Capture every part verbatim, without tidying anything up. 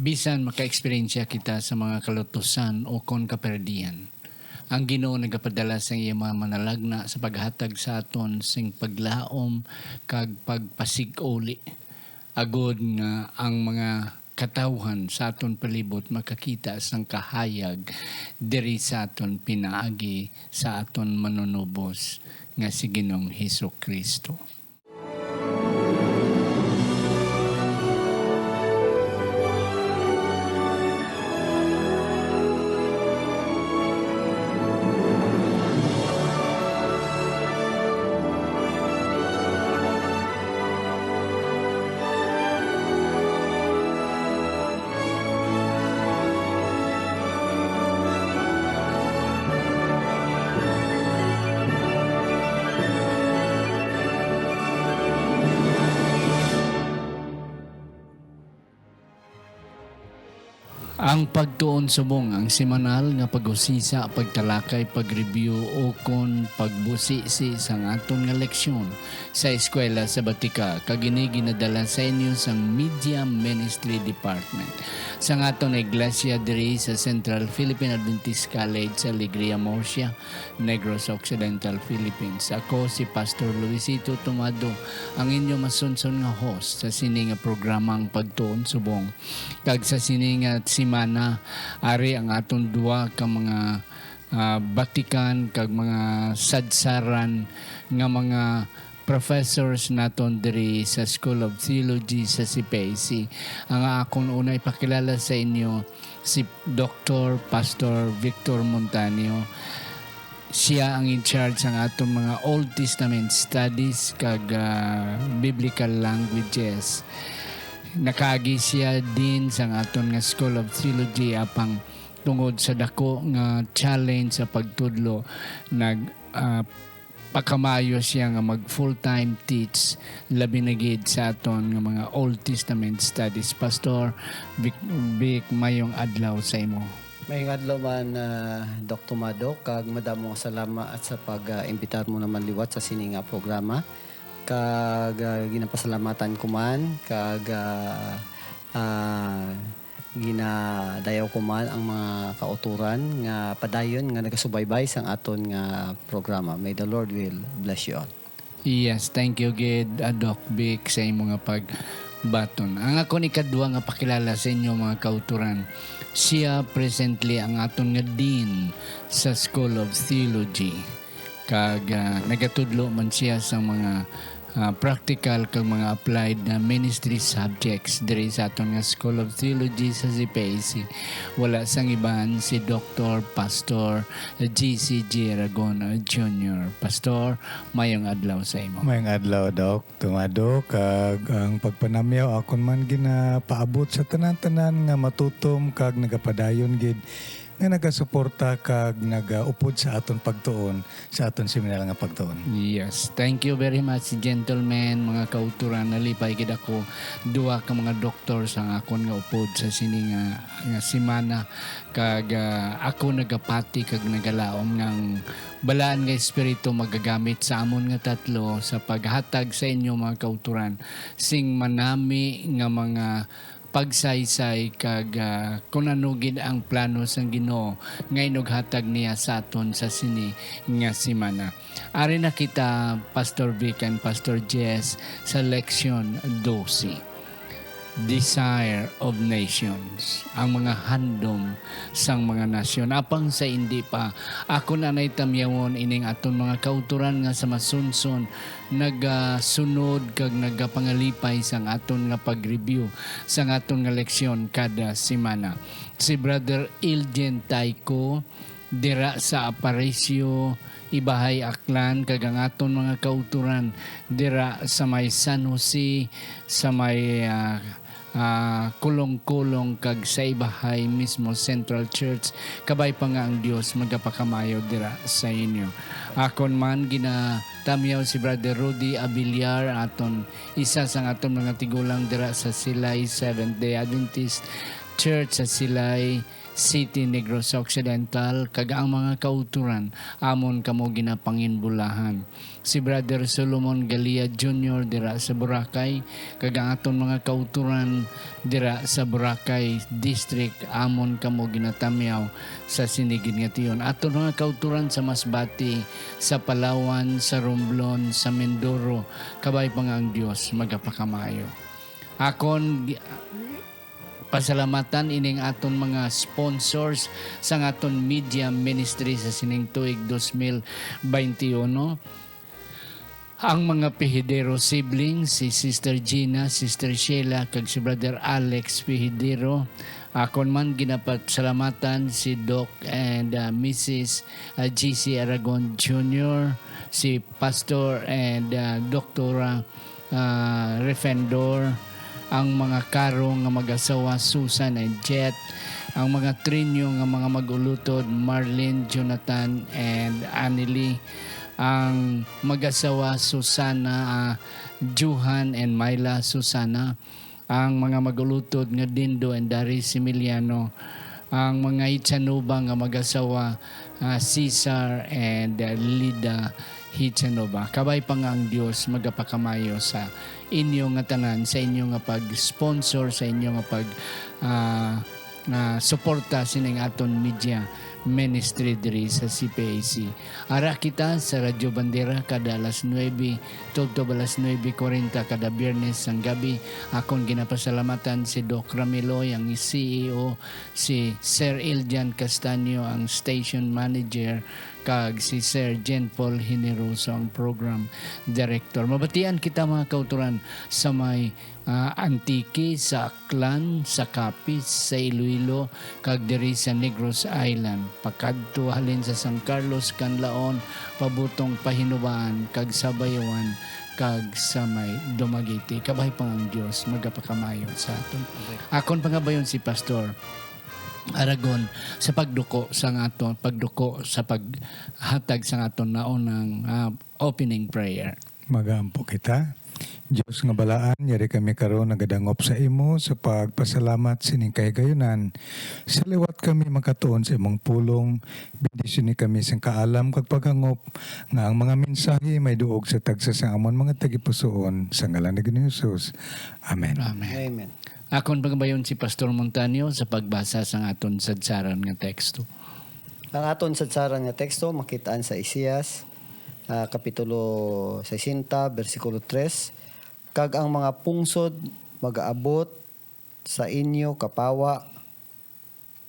Bisan makaeksperyensya kita sa mga kalutusan o kon kaperdian, ang Ginoo nagapadala sa iya mga manalagna sa paghatag sa aton sing paglaom kag pagpasig-uli, agod nga ang mga katawhan sa aton palibot makakita sang kahayag diri sa aton pinaagi sa aton Manunubos nga si Ginoong Hesus-Kristo. Ang Pagtuon Subong, ang semanal nga pag-usisa, pagtalakay, pag-review, ukon pagbusisi sang aton nga leksyon sa Eskwela Sabatika, kag ini ginadala sa inyo sang Media Ministry Department sang aton iglesia diri sa Central Philippine Adventist College sa Alegria, Murcia, Negros Occidental, Philippines. Ako si Pastor Luisito Tomado, ang inyo masunson nga host sa sini nga programang Pagtuon Subong. Kag sa sini nga semana, ari ang aton duha ka mga, ah, batikan kag mga sadsaran nga mga professors naton diri sa School of Theology sa C P I C. Ang akon una ipakilala sa inyo si Doktor Pastor Victor Montaño. Siya ang in charge sang aton mga Old Testament studies kag, ah, biblical languages. Nakaagi siya din sang aton nga School of Theology, apang tungod sa dako nga challenge sa pagtudlo, nag, ah, pakamayo siya nga mag full-time teach, labi na gid sa aton nga mga Old Testament studies. Pastor Vic, Vic, mayong adlaw sa imo. Mayong adlaw man, ah, Doc Tomado, kag madamo nga salamat sa pag, ah, imbitar mo naman liwat sa sini nga programa. Kag, ah, ginapasalamatan ko man, kag, ah, ah, ginadayaw ko man ang mga kauturan nga padayon nga nagasubaybay sang aton nga programa. May the Lord will bless you all. Yes, thank you gid, ah, Doc Vic, sa imo nga pagbaton. Ang akon ikadua nga pakilala sa inyo, mga kauturan, siya presently ang aton nga Dean sa School of Theology. Kag, ah, nagatudlo man siya sa mga, ah, practical kag mga applied na ministry subjects diri sa aton nga School of Theology sa C P I C. Wala sang iban si Doktor Pastor G C G Aragon Junior. Pastor, mayong adlaw sa imo. Mayong adlaw, Doc Tomado, kag ang pagpanamyaw akon man ginapaabot sa tanan-tanan nga matutom kag nagapadayon gid nga nagasuporta kag nagaupod sa aton pagtuon, sa aton seminal nga pagtuon. Yes. Thank you very much, gentlemen, mga kauturan. Nalipay gid ako. Duha ka mga doktor sang akon nga upod sa sini nga, nga semana. Kag, ah, ako nagapati kag nagalaom nga ang Balaan nga Espiritu magagamit sa amon nga tatlo sa paghatag sa inyo, mga kauturan, sing manami nga mga pagsaysay kag, ah, kun ano gid ang plano sang Ginoo nga inughatag niya sa aton sa sini nga semana. Ari na kita, Pastor Vic and Pastor Jess, sa leksyon dose, Desire of Nations, ang mga handom sang mga nasyon. Apang sa indi pa, ako na nay tamyawon ining aton mga kauturan nga sa masunson nagasunod kag nagapangalipay sang aton nga pag-review sang aton nga leksyon kada semana. Si Brother Iljen Taiko, dira sa Aparicio, Ibahay, Aklan, kag ang aton mga kauturan dira sa may San Jose, sa may, ah, ah, Kulong-Kulong, kag sa Ibahay mismo Central Church. Kabay pa nga ang Dios magapakamayo dira sa inyo. Akon man ginatamyaw si Brother Rudy Abiliar, aton isa sang aton mga tigulang dira sa Silay Seventh Day Adventist Church sa Silay City, Negros Occidental, kag ang mga kautoran amon kamo ginapanginbulahan. Si Brother Solomon Galia Junior dira sa Boracay, kag ang aton mga kautoran dira sa Boracay District, amon kamo ginatamyaw sa sini gid nga tion. Aton mga kautoran sa Masbate, sa Palawan, sa Romblon, sa Mindoro, kabay pa nga ang Dios magapakamayo. Akon gi-, pasalamatan ining aton mga sponsors sang aton media ministry sa sining tuig dos mil baynte uno. Ang mga Pihidero siblings, si Sister Gina, Sister Sheila, kag si Brother Alex Pihidero. Akon man ginapasalamatan si Doc and, uh, Missus, uh, G C Aragon Junior, si Pastor and, uh, Doktora, uh, Refendor, ang mga Caro nga mag-asawa, Susan and Jet, ang mga Trinio nga mga mag-ulutod, Marlene, Jonathan, and Annelie, ang mag-asawa, Susana, uh, Johan and Myla Susana, ang mga mag-ulutod nga Dindo and Dari Similiano, ang mga Hichanova nga mag-asawa, ah, Cesar and, ah, Lida Hichanova. Kabay pa nga ang Dios magapakamayo sa inyo nga tanan, sa inyo nga pag-sponsor, sa inyo nga pag, ah, ah, suporta sining aton media ministry diri sa C P A C. Ara kita sa Radyo Bandera kada alas nuebe, tubtob alas nuebe kuwarenta kada Biyernes sang gabi. Akon ginapasalamatan si Doc Ramiloy, ang C E O, si Sir Iljan Castaño, ang station manager, kag si Sir Jen Paul Generoso, ang program director. Mabatian kita, mga kautoran, sa may ah, Antique, sa Aklan, sa Capiz, sa Iloilo, kag diri sa Negros Island, pakadto halin sa San Carlos, Canlaon, pabutong Pahinubaan, kag sa Bayawan, kag sa may Dumaguete. Kabay pa nga ang Dios magapakamayo sa aton. Akon pangabayon si Pastor Aragon sa pagduko sa nga aton, pagduko sa paghatag sa nga aton naunang, ah, opening prayer. Magaampo kita. Dios nga balaan, yari kami karon nagadangop sa imo sa pagpasalamat sining kahigayunan. Sa liwat kami makatuon sa imong pulong, bendisyoni kami sing kaalam kag paghangop nga ang mga mensahe may duog sa tagsa sa amon mga tagipusoon. Sa ngalan ni Ginoong Jesus. Amen. Amen. Amen. Akon pagabayon si Pastor Montaño sa pagbasa sang aton sadsaran nga teksto. Ang aton sadsaran nga teksto makit-an sa Isaias, ah, Kapitulo sesenta, bersikulo tres, "Kag ang mga pungsod magaabot sa inyo kapawa,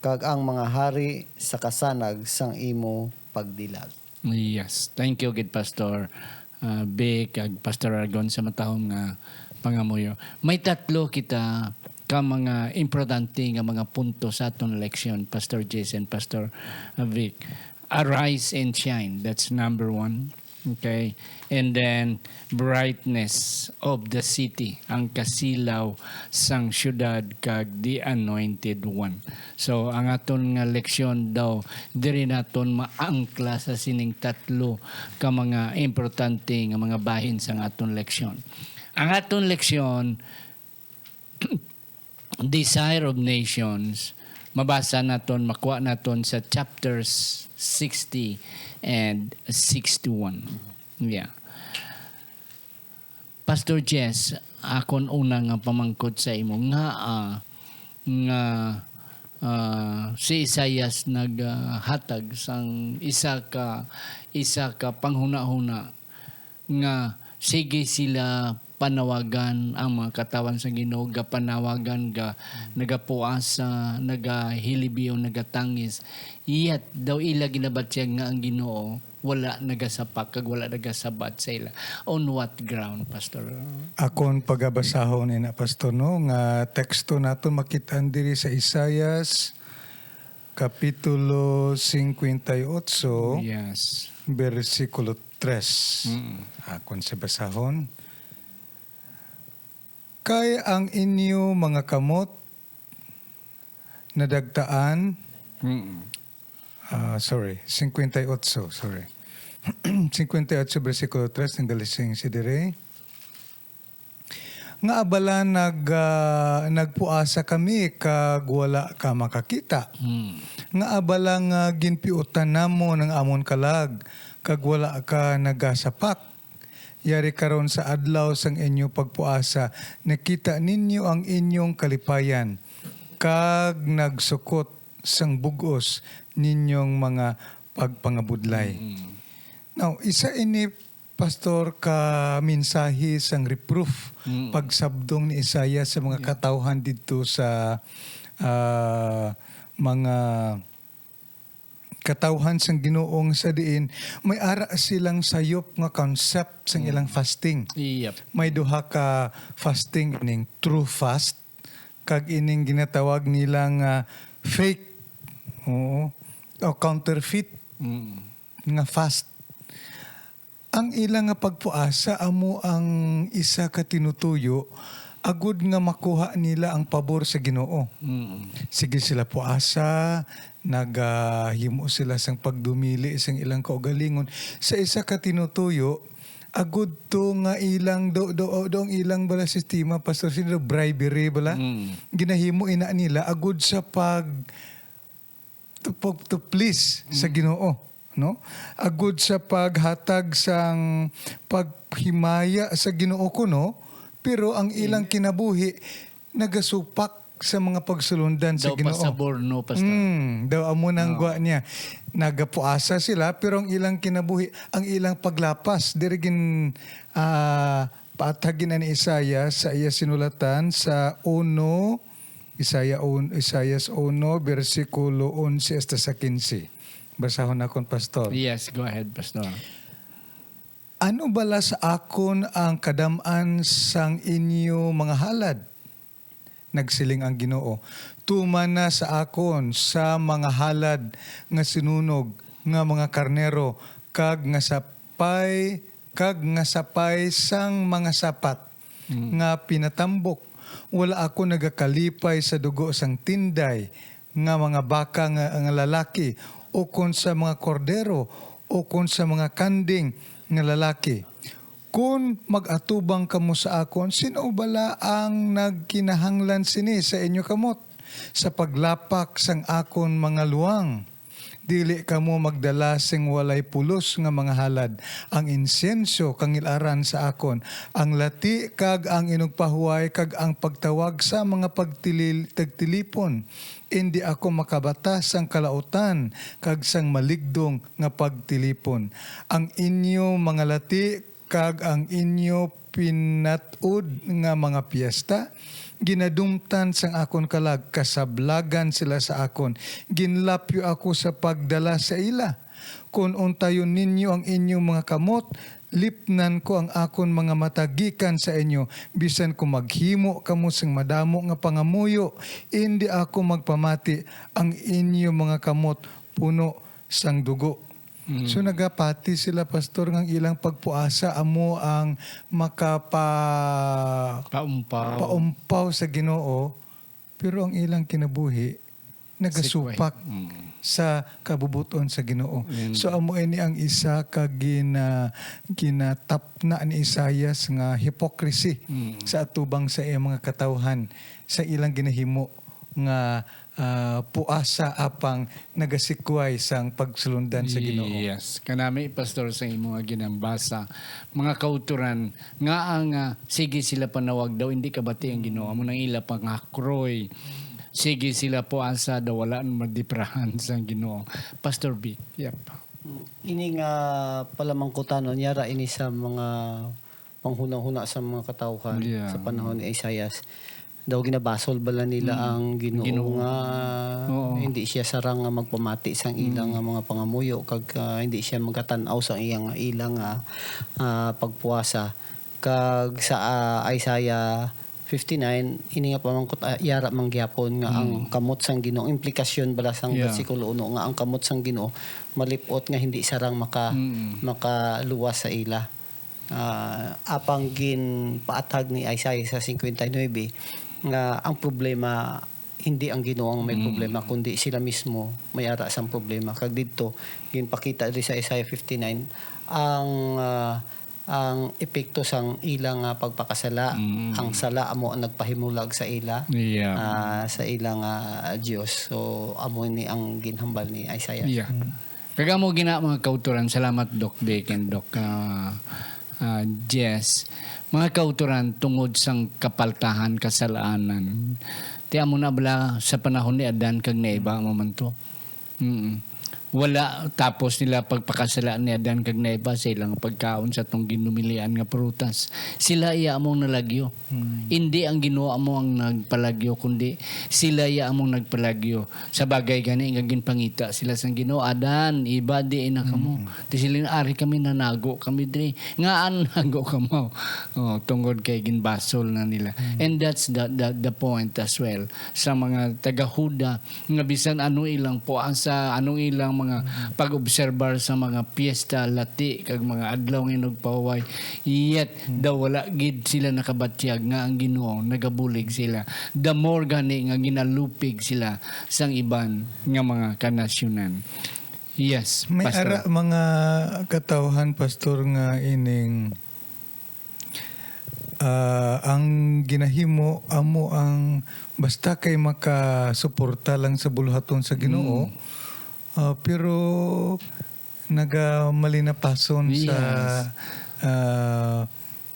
kag ang mga hari sa kasanag sang imo pagdilag." Yes. Thank you gid, Pastor, ah, Vic, kag Pastor Aragon, sa matahom nga pangamuyo. May tatlo kita ka mga importante nga mga punto sa aton leksyon, Pastor Jason, Pastor, ah, Vic. Arise and shine. That's number one. Okay? And then, brightness of the city, ang kasilaw sang syudad, kag the anointed one. So, ang aton nga leksyon daw, diri naton maangkla sa sining tatlo ka mga importante nga mga bahin sang aton leksyon. Ang aton leksyon, Desire of Nations, mabasa naton, makuha naton sa chapters sixty and sixty-one. Yeah. Pastor Jess, akon una nga pamangkot sa imo, nga, ah, nga, ah, si Isaias naghatag sang isa ka, isa ka panghunahuna nga sige sila panawagan ang mga katawhan sa Ginoo, gapanawagan, ga-, nagapuasa, nagahilibiyon, nagatangis. Yet, daw ila ginabatyag nga ang Ginoo wala nagasapak kag wala nagasabat sa ila. On what ground, Pastor? Akon pagabasahon ina, Pastor, no, nga teksto naton makit-an diri sa Isaias, Kapitulo cincuenta y ocho, yes, bersikulo tres. Mm. Akon siya basahon. Kay ang inyo mga kamot nadagtaan, mm, ah, sorry, cincuenta y ocho, sorry. Cincuenta y ocho, bersikulo tres, nagalising si diri. Ngaa bala nag-, ah, nagpuasa kami kag wala ka makakita? Hmm. Ngaa bala nga ginpiutan namon ang amon kalag kag wala ka nagasapak? Yari karon sa adlaw sang inyo pagpuasa, nakita ninyo ang inyong kalipayan, kag nagsukot sang bug-os ninyong mga pagpangabudlay. Mm. Now, isa ini, Pastor, ka mensahe sang reproof, Mm. pagsabdong ni Isaias sa mga Yeah. katawhan didto sa, ah, mga katawhan sang Ginoo, nga sa diin may ara silang sayop nga concept sang Mm. ilang fasting. Yep. May duha ka fasting, ining true fast kag ining ginatawag nila nga fake, oo, o counterfeit Mm. nga fast. Ang ila nga pagpuasa amo ang isa ka tinutuyo agud nga makuha nila ang pabor sa Ginoo. Mm. Sige sila puasa, nagahimo sila sang pagdumili sang ilang kaugalingon sa isa ka tinutuyo, agud to nga ilang do, do, do ang ilang bala sistema, Pastor, sino, bribery bala. Mm. Ginahimo ina nila agud sa pag to, to, to please sa Mm. Ginoo, no? Agud sa paghatag sang paghimaya sa Ginoo kuno, pero ang ilang Amen. kinabuhi nagasupak sa mga pagsulundan sa Daw Ginoo. Pasabor, no, Pastor? Mm, daw amo nang No. gwa niya. Nagapuasa sila, pero ang ilang kinabuhi, ang ilang paglapas, diri gin, ah, paatag gid ni Isaias sa iya sinulatan sa uno, Isaiah un-, Isaias uno, bersikulo onse hasta sa quince. Basahon nakon, Pastor. Yes, go ahead, Pastor. "Ano bala sa akon ang kadam-an sang inyo mga halad?" Nagsiling ang Ginoo, "Tuman na sa akon sa mga halad nga sinunog nga mga karnero, kag nga sapay, kag nga sapay sang mga sapat Mm. nga pinatambok. Wala ako nagakalipay sa dugo sang tinday nga mga baka nga, nga lalaki, ukon sa mga kordero, ukon sa mga kanding nga lalaki. Kon mag-atubang kamo sa akon, sin-o bala ang nagkinahanglan sini sa inyo kamot, sa paglapak sang akon mga luwang? Dili kamo magdala sing walay pulos nga mga halad, ang insenso kangil-aran sa akon, ang lati kag ang inugpahuway kag ang pagtawag sa mga pagtilil-, tagtilipon. Indi ako makabata sang kalautan kag sang maligdong nga pagtilipon. Ang inyo mga lati kag ang inyo pinat-od nga mga piesta, ginadumtan sang akon kalag, kasablagan sila sa akon. Ginlapyo ako sa pagdala sa ila. Kon untayon ninyo ang inyong mga kamot, lipnan ko ang akon mga mata gikan sa inyo. Bisan kon maghimo kamo sing madamo nga pangamuyo, indi ako magpamati. Ang inyo mga kamot puno sang dugo." Mm. So, nagapati sila, Pastor, nga ang ilang pagpuasa amo ang makapa-, Paumpaw. paumpaw sa Ginoo, pero ang ilang kinabuhi nagasupak Sikway. Mm. sa kabubot-on sa Ginoo. Mm. So, amo ini ang isa ka gina-, ginatapna ni Isaias nga hypocrisy Mm. sa atubang sa iyang mga katawhan, sa ilang ginahimo nga, ah, puasa apang nagasikway sang pagsulundan sa Ginoo. Yes. Kanami, Pastor, sa imo nga ginambasa, mga kauturan, nga ang, ah, sige sila panawag daw, hindi kabati ang Ginoo. Amo nang ila pangakroy. Sige sila puasa daw, wala na madiprahan sang Ginoo. Pastor Vic, yep. Ini nga palamangkutanon, yara ini sa mga panghunahuna sa mga katawhan Yeah. sa panahon ni Isaias. Daw ginabasol bala nila Mm. ang Ginoo Ginoo. nga Oo. hindi siya sarang nga magpamati sang ila Mm. nga mga pangamuyo, kag, ah, hindi siya magatan-aw sa iya nga, ila nga, ah, pagpuasa. Kag sa, ah, Isaiah fifty-nine, ini nga pamangkot, ah, yara man gihapon nga ang Mm. kamot sang Ginoo, implikasyon bala sang Yeah. bersikulo uno nga ang kamot sang Ginoo malip-ot nga hindi sarang maka-, Mm. makaluwas sa ila. Ah, apang ginpaathag ni Isaiah sa cincuenta y nueve nga ang problema hindi ang Ginoo ang may Mm. problema, kundi sila mismo may ara sang problema. Kag didto, ginpakita diri sa Isaiah fifty-nine ang, ah, ang epekto sang ila nga pagpakasala. Mm. Ang sala amo ang nagpahimulag sa ila, Yeah. ah, sa ila nga Dios. So, amo ni ang ginhambal ni Isaiah. Yeah. Mm. Kag amo gina, mga kautoran, salamat, Doc Vic and Doc, ah, ah, Jess. Mga kautoran, tungod sang kapaltahan, kasalanan, ti amo na bala sa panahon ni Adan kag ni Eva, amo man to. Mm. Wala tapos nila pagpakasala ni Adan kag ni Eva sa ilang pagkaon sa atong ginumilian nga prutas. Sila iya among nalagyo. Mm. Indi ang Ginoo amo ang nagpalagyo, kundi sila iya among nagpalagyo. Sa bagay gani nga ginpangita sila sang Ginoo, "Adan, Eva, di na kamo." Mm. Ti sila, "Ari kami, nanago kami diri." Ngaan nago kamo? Oh, tungod kay ginbasol na nila. Mm. And that's the, the, the point as well sa mga taga-Huda nga bisan anong ilang puasa, anong ilang mga Mm. pag-obserbar sa mga piyesta, lati, kag mga adlaw nga nagpahuway, yet Mm. daw wala gid sila nakabatyag nga ang Ginoo nagabulig sila. The more gani nga ginalupig sila sang iban nga mga kanasyonan. Yes, May Pastor. ara mga katawhan, Pastor, nga ining, ah, ang ginahimo amo ang basta kay makasuporta lang sa buluhaton sa Ginoo, Mm. ah, pero nagamalinapason sa, Yes. ah,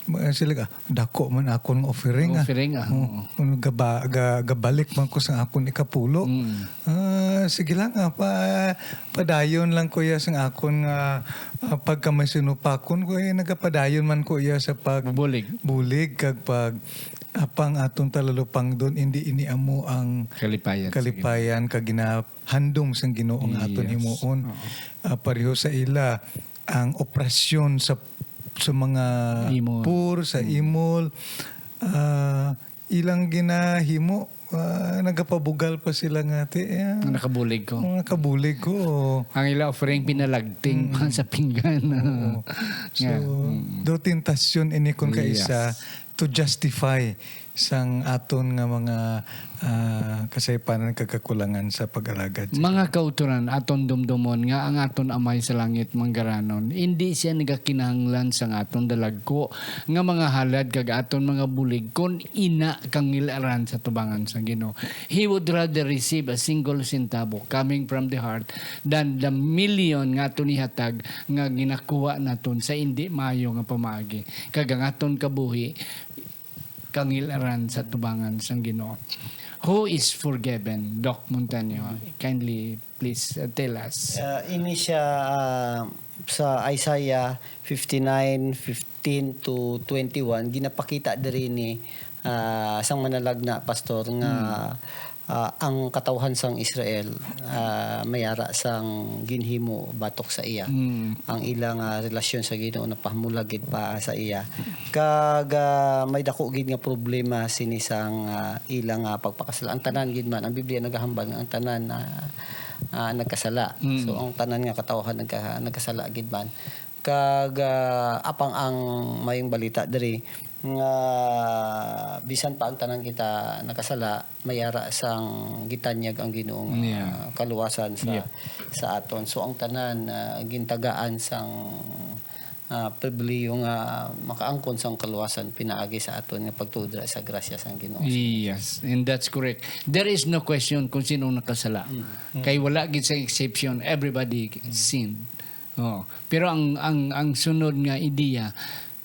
ma-, sila ka, "Dako man akon nga offering, ah." Offering, ah, Oh, oo. ano, gaba-, ga-, gabalik man ko sa akon ikapulo. Mm. Ah, sige lang, ah, pa-, padayon lang ko iya sang akon nga, ah, pagka may sinupakon ko, eh, nagapadayon man ko iya sa pag Bulig. bulig kag pag, apang aton talalupangdon, indi ini amo ang Kalipayan, sige. kalipayan kag ginahandom sang Ginoo nga aton Yes. himuon. Oo. Ah, pareho sa ila, ang oprasyon sa, sa mga Imol. poor, sa Mm. imol, ah, ilang ginahimo, ah, nagapabugal pa sila nga, "Ti, ah, Nga nakabulig ko. mga kabulig ko." Ang ila offering pinalagting pa Mm. sa pinggan. Oo. So, Nga, mm. do tentasyon ini kung kaisa Yes. to justify sang aton nga mga, ah, kasaypanan kag kakulangan sa pag-alagad sa Mga kautoran, aton dumdumon nga ang aton Amay sa Langit manggaranon, indi siya nagakinahanglan sang aton dalagko nga mga halad kag aton mga bulig, kon ina kangil-aran sa tubangan sang Ginoo. He would rather receive a single centavo coming from the heart than the million nga aton ihatag nga ginakuha naton sa indi maayo nga pamaagi. Kag ang aton kabuhi, kangil-aran sa tubangan sang Ginoo. Who is forgiven? Doc Montaño, kindly please, uh, tell us. Ah, ini siya, ah, sa Isaiah fifty-nine, fifteen to twenty-one, ginapakita diri ni, ah, sang manalagna, Pastor, nga, Hmm. ah, ang katawhan sang Israel, ah, may ara sang ginhimo batok sa iya. Hmm. Ang ila nga relasyon sa Ginoo napahamulag gid pa sa iya. Kag, ah, may dako gid nga problema sini sang, ah, ila nga pagpakasala. Ang tanan gid man, ang Biblia nagahambal nga ang tanan, ah, ah, nagkasala. Mm. So, ang tanan nga katawhan nagka-, nagkasala gid man. Kag, ah, apang ang mayong balita diri nga bisan pa ang tanan kita nakasala, may ara sang gitanyag ang Ginoo nga Yeah. kaluwasan sa, Yeah. sa aton. So, ang tanan, ah, gintagaan sang, ah, pribilehiyo nga makaangkon sang kaluwasan pinaagi sa aton nga pagtuo dira sa grasya sang Ginoo. Yes, and that's correct. There is no question kung sino nakasala. Mm. Kay wala gid sa exception, everybody Mm. sinned. Oh, pero ang, ang, ang sunod nga ideya,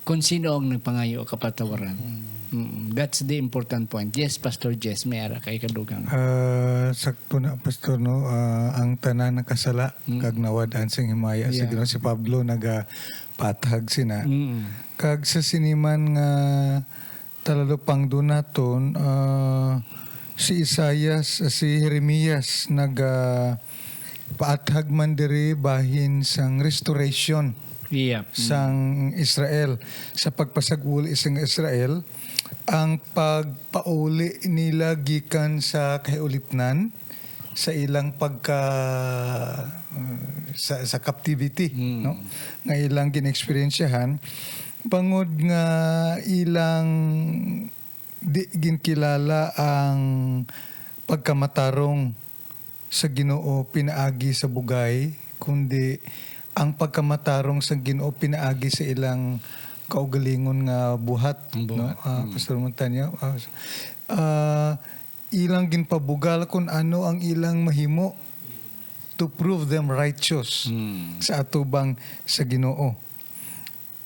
kung sino ang nagpangayo kapatawaran. Mm. Mm, that's the important point. Yes, Pastor Jess, may ara kay kadugang. Ah, sakto na, Pastor, no? Ah, ang tanan nakasala, Mm. kag nawad-an sing himaya sa Yeah. Ginoo. Si Pablo nagapaathag sina. Mm. Kag sa sini man nga talalupangdon naton, ah, si Isaias, si Jeremias naga paathag man diri bahin sang restoration Iya. Mm. sang Israel, sa pagpasag-uli sang Israel, ang pagpauli nila gikan sa kahiulipnan, sa ilang pagka, uh, sa, sa captivity, Mm. no? Nga ilang gin-eksperyensyahan, bangod nga ilang di ginkilala ang pagkamatarong sa Ginoo pinaagi sa bugay, kundi ang pagkamatarong sa Ginoo pinaagi sa ilang kaugalingon nga buhat, Ang no? buhat. Ah, Mm. Pastor Montano, ah, ah, ilang ginpabugal kung ano ang ilang mahimo to prove them righteous Mm. sa atubang sa Ginoo.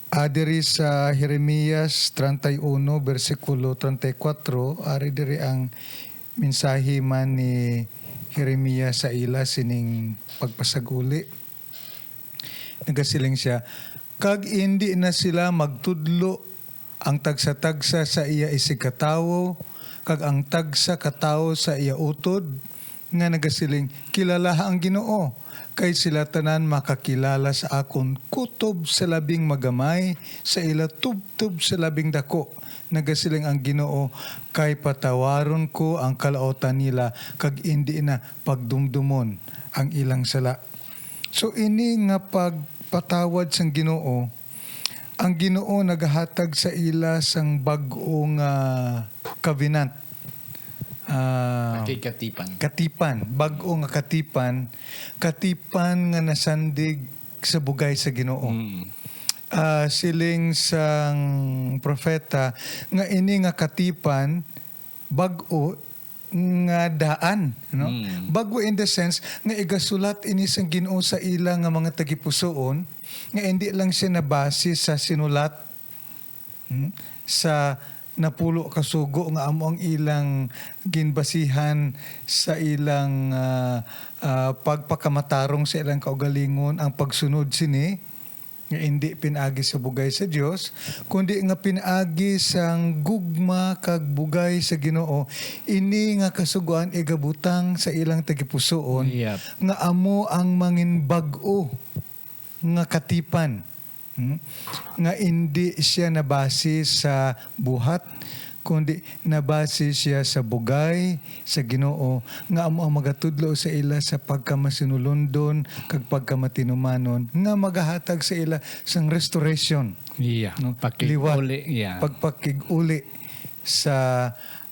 Ah, diri sa Jeremias treinta y uno, bersikulo treinta y cuatro, ari diri ang mensahe man ni Jeremias sa ila sining pagpasag-uli. Nagasiling sia, "Kag indi na sila magtudlo, ang tagsa-tagsa sa iya isigkatawo, kag ang tagsa ka tawo sa iya utod, nga nagasiling, 'Kilalaha ang Ginoo,' kay sila tanan makakilala sa akon kutob sa labing magamay, sa ila tubtob sa labing dako. Nagasiling ang Ginoo, kay patawaron ko ang kalautan nila, kag indi na pagdumdomon ang ilang sala." So, ini nga pagpatawad sang Ginoo, ang Ginoo nagahatag sa ila sang bag-o nga covenant. Ah, Pakigkatipan. Katipan, bag-o nga katipan, katipan nga nasandig sa bugay sa Ginoo. Mm. Ah, siling sang propeta nga ini nga katipan bag-o nga daan, no? Mm. Bag-o in the sense nga igasulat ini sang Ginoo sa ila nga mga tagipusoon, nga indi lang siya nabase sa sinulat, hmm, sa napulo ka sugo nga amo ang ilang ginbasihan sa ilang, ah, ah, pagpakamatarong sa ilang kaugalingon ang pagsunod sini, nga indi pinaagi sa bugay sa Dios, kundi nga pinaagi sang gugma kag bugay sa Ginoo, ini nga kasugoan igabutang sa ilang tagipusoon, Yep. nga amo ang manginbag-o nga katipan, hmm? Nga indi siya nabase sa buhat, kundi nabase siya sa bugay sa Ginoo, nga amo ang magatudlo sa ila sa pagkamasinulondon kag pagkamatinumanon, nga magahatag sa ila sang restoration, Yeah. no? Pakig-uli. Liwat. Yeah. Pagpakig-uli sa,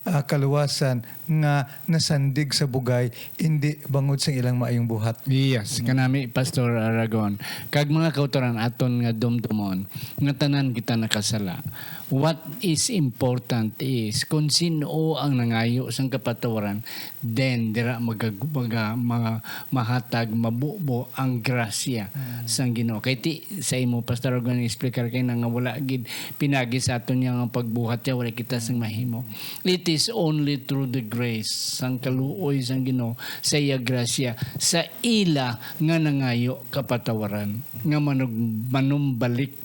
ah, kaluwasan nga nasandig sa bugay, indi bangod sa ilang maayong buhat. Yes, kanami, Pastor Aragon. Kag mga kautoran, aton nga dumdumon nga tanan kita nakasala. What is important is kung sin-o ang nangayo sang kapatawaran, then dira maga-, maga-, ma-, mahatag, mabubo ang grasya sang Ginoo. Kay ti, sa imo, Pastor Aragon, explicar kay na nga wala gid pinagi sa aton niya nga pagbuhat niya, wala kita sing mahimo. It is only through the grace sang kaluoy sang Ginoo, sa iya grasya, sa ila nga nangayo kapatawaran, nga manug-, manumbalik,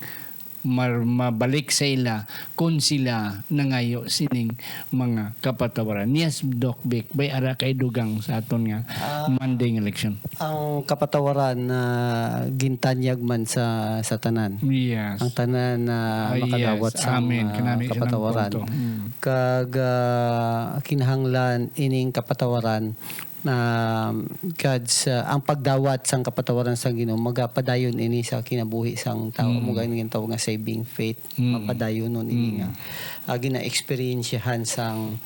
mar-, mabalik sa ila kung sila nangayo sining mga kapatawaran. Yes, Doc Vic, bay ara kay dugang sa aton nga Ah. Monday nga leksyon. Ang kapatawaran na gintanyag man sa, sa tanan. Yes. Ang tanan na Ah, makadawat yes. sa, Amen. ah, Kanami, kanang kapatawaran. punto. Mm. Kag, ah, kinahanglan ining kapatawaran na, God's, ah, ang pagdawat sang kapatawaran sang Ginoo magapadayon ini sa kinabuhi sang tawo. Mm. Amo gani ang tawag nga saving faith. Mm. Mapadayonon ini Mm. nga, ah, gina-experiensyahan sang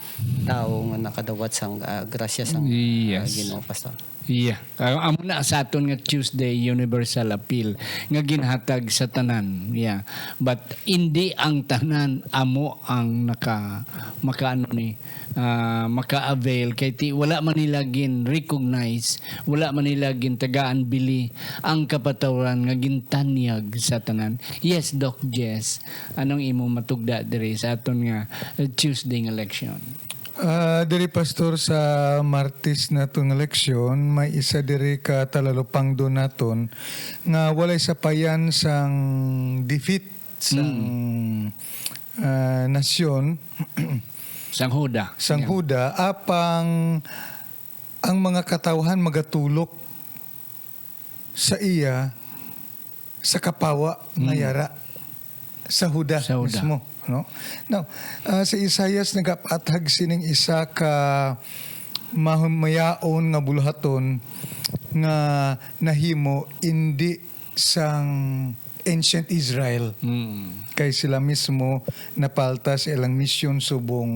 tawo nga nakadawat sang, ah, grasya sang, ah, Yes. Ginoo, Pastor. Yeah. Ah, amo na sa aton nga Tuesday Universal Appeal nga ginhatag sa tanan. Yeah. But hindi ang tanan amo ang naka-, makaano ni, ah, maka-avail kay ti-, wala man nila gin-recognize, wala man nila gintagaan bili ang kapatawaran nga gintanyag sa tanan. Yes, Doc Jess, anong imo matugda diri sa aton nga, uh, Tuesday nga leksyon? Ah, diri, Pastor, sa Martes naton nga leksyon, may isa diri ka talalupangdon naton nga walay sapayan sang defeat sang, ah, nasyon, Sang Huda. sang Yeah. Huda, apang ang mga katawhan magatulok sa iya sa kapawa nga Mm. yara sa Huda Sa Huda. mismo, no? Now, ah, si Isaias nagapaathag sining isa ka mahumayaon nga buluhaton nga nahimo indi sang ancient Israel. Mm. Kay sila mismo napalta sa ilang misyon subong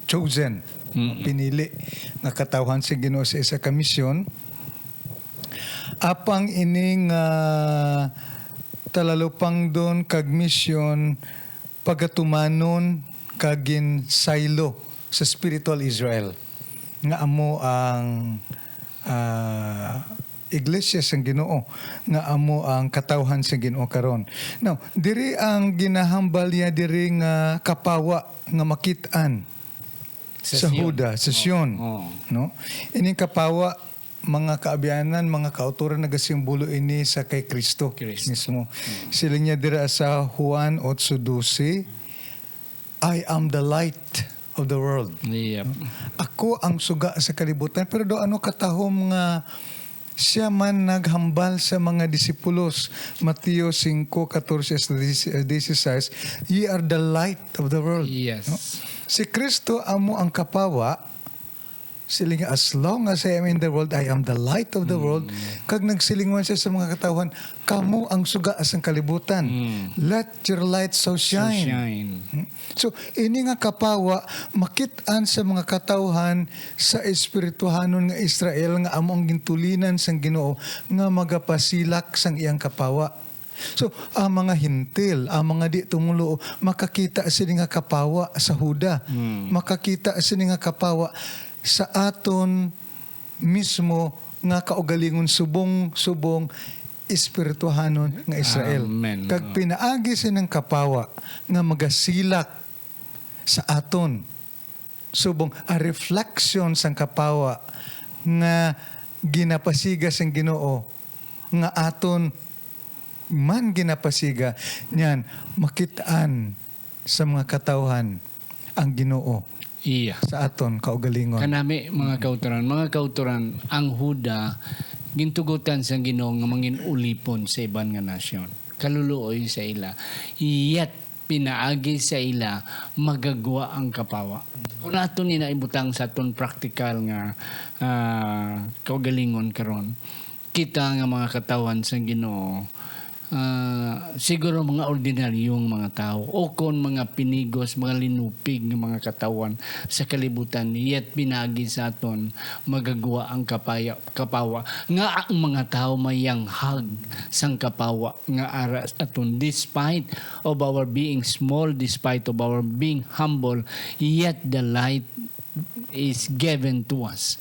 chosen, Mm. pinili nga katawhan sa Ginoo sa isa ka misyon. Apang ini nga talalupangdon kag misyon pagatumanon kag ginsaylo sa spiritual Israel, nga amo ang, ah, iglesia sang Ginoo, nga amo ang katawhan sang Ginoo karon. Now, diri ang ginahambal niya diri nga kapawa nga makit-an Sa sa Sion. Huda, sa Sion, Oo. no? Ining kapawa, mga kaabyanan, mga kautoran, nagasimbolo ini sa kay Kristo Kristo. mismo. Siling niya dira sa Juan eight twelve, "I am the light of the world." Yep. Ako ang suga sa kalibutan. Pero do ano katahom nga siya man naghambal sa mga disipulos, Mateo five catorce hasta dieciséis, "Ye are the light of the world." Yes. No? Si Kristo amo ang kapawa. Siling, "As long as I am in the world, I am the light of the world." Kag nagsiling man siya sa mga katawhan, "Kamo ang suga sang kalibutan. Mm. Let your light so So shine." shine. Hmm? So, ini nga kapawa, makit-an sa mga katawhan sa espirituhanon nga Israel nga amo ang gintulinan sang Ginoo nga magapasilak sang iyang kapawa. So, ang mga Hentil, ang mga di tumoluo, makakita sini nga kapawa sa Huda. Mm. Makakita sini nga kapawa sa aton mismo nga kaugalingon, subong-subong espirituhanon nga Israel. Amen. Kag pinaagi sining kapawa nga magasilak sa aton, subong a reflection sang kapawa nga ginapasiga sang Ginoo, nga aton man ginapasiga, niyan makit-an sa mga katawhan ang Ginoo Iya. sa aton kaugalingon. Kanami, mga kautoran, mga kautoran, ang Huda gintugotan sang Ginoo nga mangin ulipon sa iban nga nasyon, kaluluoy sa ila. Yet pinaagi sa ila magagwa ang kapawa. Kung aton ina ibutang sa aton praktikal nga, ah, kaugalingon karon, kita nga mga katawhan sang Ginoo, ah, siguro mga ordinaryong mga tawo, o kon mga pinigos, mga linupig nga mga katawhan sa kalibutan, yet pinaagi sa aton magagwa ang kapaya-, kapawa, nga ang mga tawo mayanghag sang kapawa nga ara sa aton, despite of our being small, despite of our being humble, yet the light is given to us.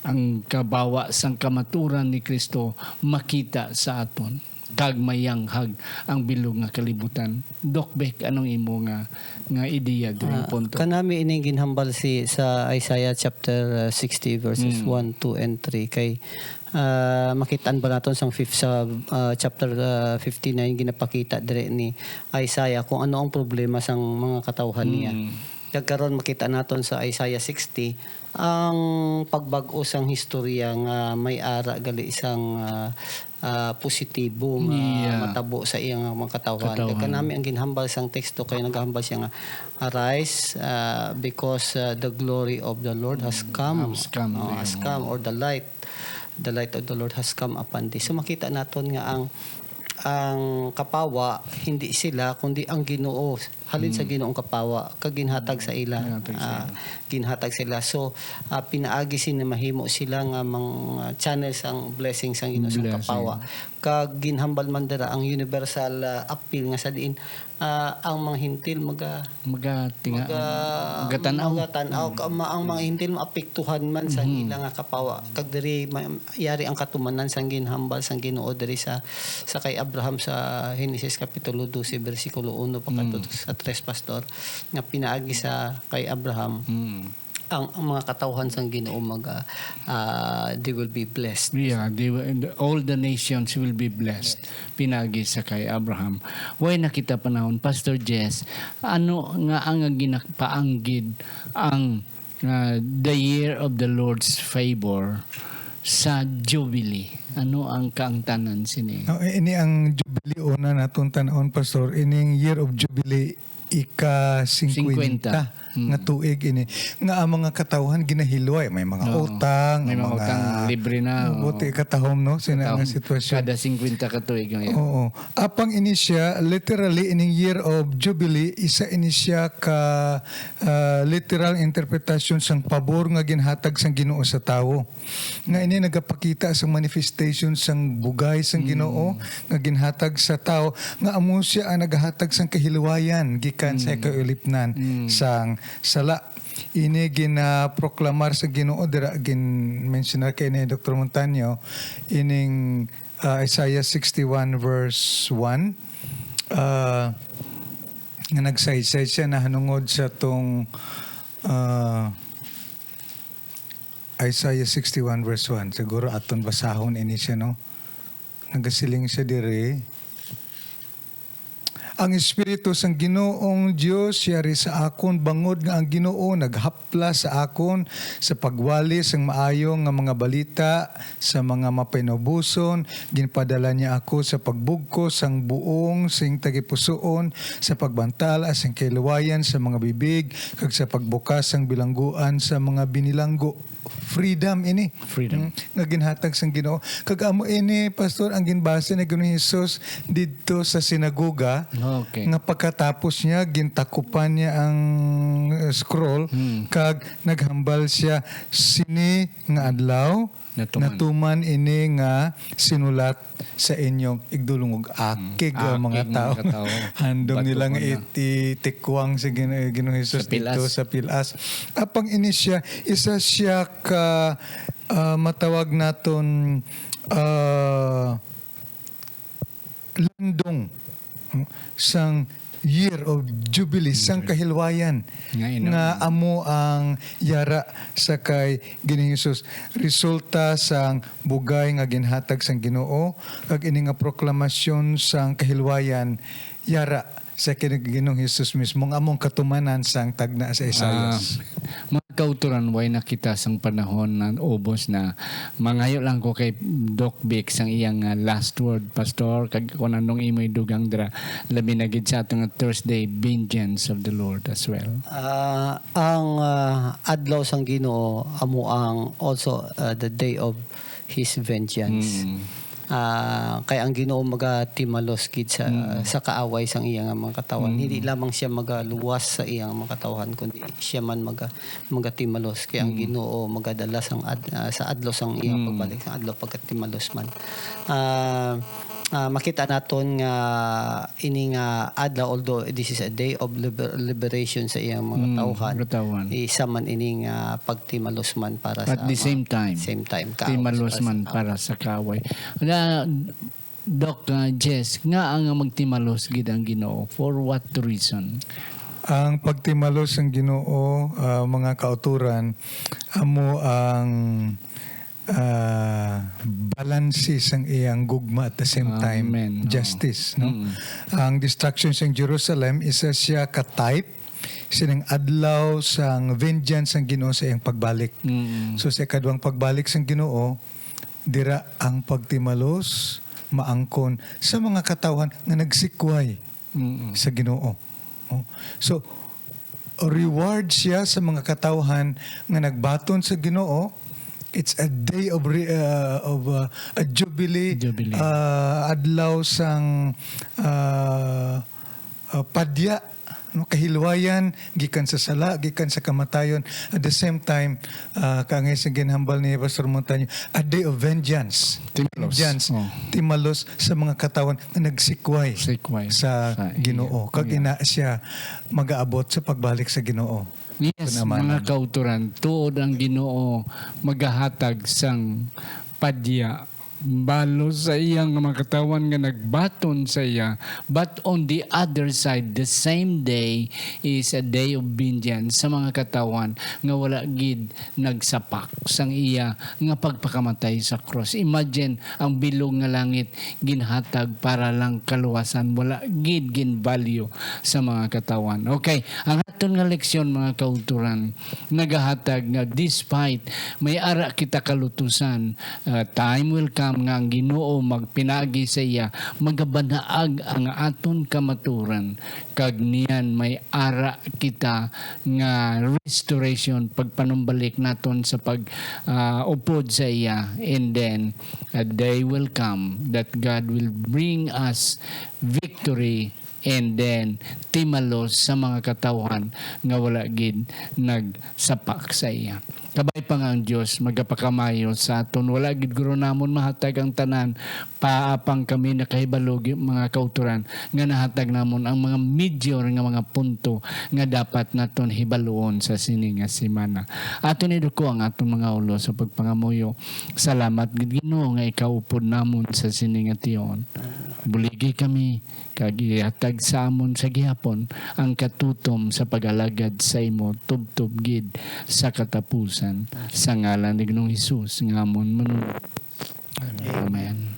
Ang kapawa sang kamaturan ni Kristo makita sa aton, kag mayanghag ang bilog nga kalibutan. Doc Beck, anong imo nga, nga ideya diri nga Ah, punto? Kanami ining ginhambal si, sa Isaiah chapter, uh, sixty, verses Mm. one, two, and three. Kay, uh, makitaan ba naton sang fifth, sa, uh, chapter, uh, fifty-nine, ginapakita dire ni Isaiah kung ano ang problema sang mga katawhan niya. Mm. Kag karon makita naton sa Isaiah sixty ang pagbag-o sang historya nga may ara gali sang, ah, ah, positibo nga Yeah. matabo sa iyang mga katawhan. Katawhan. Kag kanami ang ginhambal sang teksto kay nagahambal siya nga, "Arise, ah, because, ah, the glory of the Lord has Mm, come." has come Oh, to has you. come, or the light, the light of the Lord has come upon thee. So makita naton nga ang, ang kapawa hindi sila kundi ang Ginoo. Halin sa Mm. Ginoong kapawa kag ginhatag sa ila. Ginhatag sa Ah, ila. ginhatag sa ila. So, ah, pinaagi sini mahimo sila nga mang, ah, channel sang blessing sang Ginoo sang Blessing. kapawa. Kag ginhambal man dira ang universal, ah, appeal nga sa diin, ah, ang mga Hentil maga-, Magatinga-, maga-, magatan-aw. magatan-aw. Mm. Ka-, ma-, ang mga Hentil maapektuhan man sa Mhm. ila nga kapawa. Kag diri ma-, yari ang katumanan sang ginhambal sang Ginoo diri sa, sa kay Abraham sa Henesis Kapitulo dose, bersikulo uno pa kadto Mm. sa tres, Pastor, nga pinaagi sa kay Abraham, Mm. ang, ang mga katawhan sang Ginoo mag, ah, ah, they will be blessed. Yeah, they will, and all the nations will be blessed. Pinaagi sa kay Abraham. Way na kita panahon, Pastor Jess, ano nga ang ginapaanggid ang, ah, the year of the Lord's favor sa Jubilee? Ano ang kaangtanan sini? No, ini ang Jubilee, una naton tan-awon, Pastor. Ining year of Jubilee, ika-singkwenta. Singkwenta. Mm. nga tuig ini, nga ang mga katawhan ginahilway, may mga Oo. utang, May ang mga mga utang, libre na, Oo, oo. ti katahom, no? Sina nga Katahom. sitwasyon. Kada singkwenta ka tuig ngayon. Oo. Apang ini siya, literally, ining year of Jubilee, isa ini siya ka, ah, literal interpretasyon sang pabor nga ginhatag sang Ginoo sa tawo. Nga ini nagapakita sang manifestation sang bugay sang Mm. Ginoo nga ginhatag sa tawo, nga amo siya ang nagahatag sang kahilwayan gikan sa Mm. kaulipnan Mm. sang sala. Ini ginaproklamar sa Ginoo dira, gin-mensionar kay ni Doktor Montaño, ining, ah, Isaiah sixty-one verse one, ah, nga nagsaysay siya nahanungod sa tong, ah, Isaiah sixty-one verse one. Siguro aton basahon ini siya, no? Nagasiling siya diri, "Ang Espiritu sang Ginoong Dios yari sa akon, bangod nga ang Ginoo naghaplas sa akon sa pagwali sang maayo nga mga balita sa mga mapainuboson. Ginpadala niya ako sa pagbugkos sang buong sing tagipusoon, sa pagbantala sing kahilwayan sa mga bibig, kag sa pagbukas sang bilangguan sa mga binilanggo." Freedom ini. Freedom. Mm, nga ginhatag sang Ginoo. Kag amo ini, Pastor, ang ginbase ni Ginoong Hesus didto sa sinagoga, Okay. nga pagkatapos niya, gintakupan niya ang, uh, scroll, Hmm. kag naghambal siya, "Sini nga adlaw, Natuman. natuman ini nga sinulat sa inyong igdulungog." Akig, Hmm. uh, mga Akig, mga tao. katao. Handom Bato nila ko nga na. iti-, itikwang si Gin-, Ginoong Hesus Sa pilas. didto sa pilas. Apang ini siya, isa siya ka, ah, matawag naton, ah, landong, hmm, sang year of Jubilee, sang Jubilee. kahilwayan, Nga ino? nga amo ang yara sa kay Ginoong Hesus. Resulta sang bugay nga ginhatag sang Ginoo, kag ini nga proklamasyon sang kahilwayan, yara sa kini Ginoong Hesus mismo, nga among katumanan sang tagna sa Isaias. Ah, mga kauturan, way na kita sang panahon na ubos na. Mangayo lang ko kay Doc Vic sang iyang, ah, last word, Pastor, kag kung anong imo'y dugang dira, labi na gid sa ato nga Thursday, vengeance of the Lord as well. Ah, ang, ah, adlaw sang Ginoo amo ang also, ah, the day of his vengeance. Mm. Ah, kay ang Ginoo magatimalos gid sa, Mm. sa kaaway sang iya nga mga katawhan. Mm. Hindi lamang siya magaluwas sa iya nga mga katawhan, kundi siya man maga-, magatimalos. Kay ang Mm. Ginoo magadala sang ad-, ah, sa adlaw sang iya Mm. pagbalik, sang adlaw pagkatimalos man. Ah, ah, makita naton nga ini nga adlaw, although this is a day of liber-, liberation sa iyang mga Mm, tawhan, katawhan. Isa man ini nga pagtimalos man para At sa the mga same time, same time, kaaway timalos sa man kaaway. para sa kaaway. Na, Doc, uh, Jess, nga ang magtimalos gid ang Ginoo. For what reason? Ang pagtimalos ang Ginoo, uh, mga kauturan, amo ang ah, balanse sang iyang gugma at the same time, Amen. Oo. justice, no? Mm. Ang destruction sang Jerusalem, isa siya ka type sining adlaw sang vengeance sang Ginoo sa iyang pagbalik. Mm. So, sa ikaduhang pagbalik sang Ginoo, dira ang pagtimalos maangkon sa mga katawhan nga nagsikway Mm. sa Ginoo. Oh. So, reward siya sa mga katawhan nga nagbaton sa Ginoo. It's a day of re-, uh, of, uh, a jubilee, Jubilee. uh, adlaw sang, uh, uh, padya, no, kahilwayan gikan sa sala, gikan sa kamatayon. At the same time, uh, kaangay sa ginhambal ni Pastor Montaño, a day of vengeance. Timalos. Vengeance. Oh. Timalos sa mga katawhan nga nagsikway Sikway sa sa iya. Ginoo. Kag Yeah. ina siya magaabot sa pagbalik sa Ginoo. Yes, Kunaman mga na. kauturan, tuod ang Ginoo magahatag sang padya balos sa iya nga mga katawhan nga nagbaton sa iya, but on the other side, the same day is a day of vengeance sa mga katawhan nga wala gid nagsapak sang iya nga pagpakamatay sa krus. Imagine, ang bilog nga langit ginhatag para lang kaluwasan, wala gid ginvalue sa mga katawhan. Okay, ang Aton nga leksyon, mga kauturan, nagahatag nga despite may ara kita kalutusan, uh, time will come nga ang Ginoo magpinaagi sa iya, magabanaag ang aton kamaturan, kag niyan may ara kita nga restoration, pagpanumbalik naton sa pag uh, upod sa iya. And then a day will come that God will bring us victory and then timalos sa mga katawhan nga wala gid nagsapak sa iya. Kabay pa nga ang Dios magapakamayo sa aton. Wala gid guro namon mahatag ang tanan, paapang kami nakahibalo, mga kauturan, nga nahatag namon ang mga major nga mga punto nga dapat naton hibaluon sa sini nga semana. Aton iduko ang aton mga ulo sa pagpangamuyo. Salamat gid, Ginoo, nga ikaw upod namon sa sini nga tion. Buligi kami kag ihatag sa amon sa gihapon ang katutom sa pag-alagad sa imo tubtob gid sa katapusan, sa ngalan ni Ginoong Hesus nga amon manunod. Amen.